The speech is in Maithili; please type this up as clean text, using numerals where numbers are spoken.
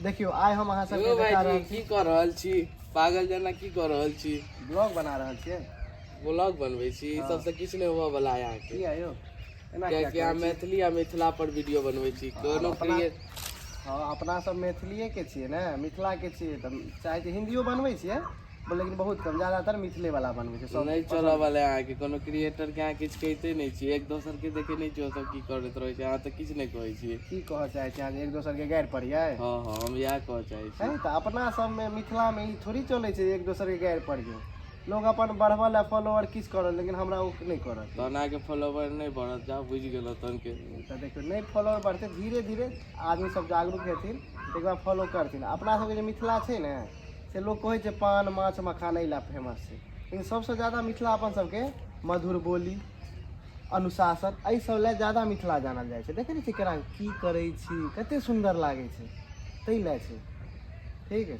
देखियौ, आइ हम अहाँ सबके यौ देखा भाईजी, रहल छी। की कऽ रहल छी? पागल जेना की कऽ रहल छी? ब्लॉग बना रहल छियै। ब्लॉग बनबै छी? ई सबसँ किछु नहि हुअ वाला है अहाँके। किया यौ, एना किया कियाकि अहाँ करै छी? मैथिली आ मिथिला पर वीडियो बनबै छी, कोनो क्रिएट। हँ, अपना सब मैथिलीएके छियै ने, मिथिलाके छियै, तऽ चाहै छियै हिन्दियो बनबै छियै, लेकिन बहुत कम, ज्यादातर मिथिले वाला बनबै छै सब। नहि चलऽ वाला है अहाँके। कोनो क्रिएटर के अहाँ किछु कहिते नहि छियै। एक दोसर के देखे नहि छियै, ओ सब की करैत रहै छै? अहाँ तऽ किछु नहि कहै छियै। की कहऽ चाहै छी अहाँ, जे एक दोसर के गारि पड़ियै? हँ, हम इएह कहऽ चाहै छी। है तऽ अपना सबमे मिथिलामे ई थोड़ी चलै छै जे एक दोसर के गारि पड़ियौ। लोक अपन बढ़बऽ लए फॉलोअर किछु करल, लेकिन हमरा ओ नहि करऽ। तहन अहाँके फॉलोवर नहि बढ़त, जाउ, बुझि गेलहुँ तहन के। तऽ देखियौ, नहि फॉलोअर बढ़तै, धीरे धीरे आदमी सब जागरूक हेथिन, ताहिके बाद फॉलो करथिन। अपना सबके जे मिथिला छै ने, से लोक कहै छै पान माछ मखान एहि लए फेमस छै, लेकिन सबसँ ज्यादा मिथिला अपन सबके मधुर बोली, अनुशासन, एहि सब लए ज्यादा मिथिला जानल जाइ छै। देखै नहि छियै केना की करै छी, कते सुन्दर लागै छै, ताहि लए छै। ठीक।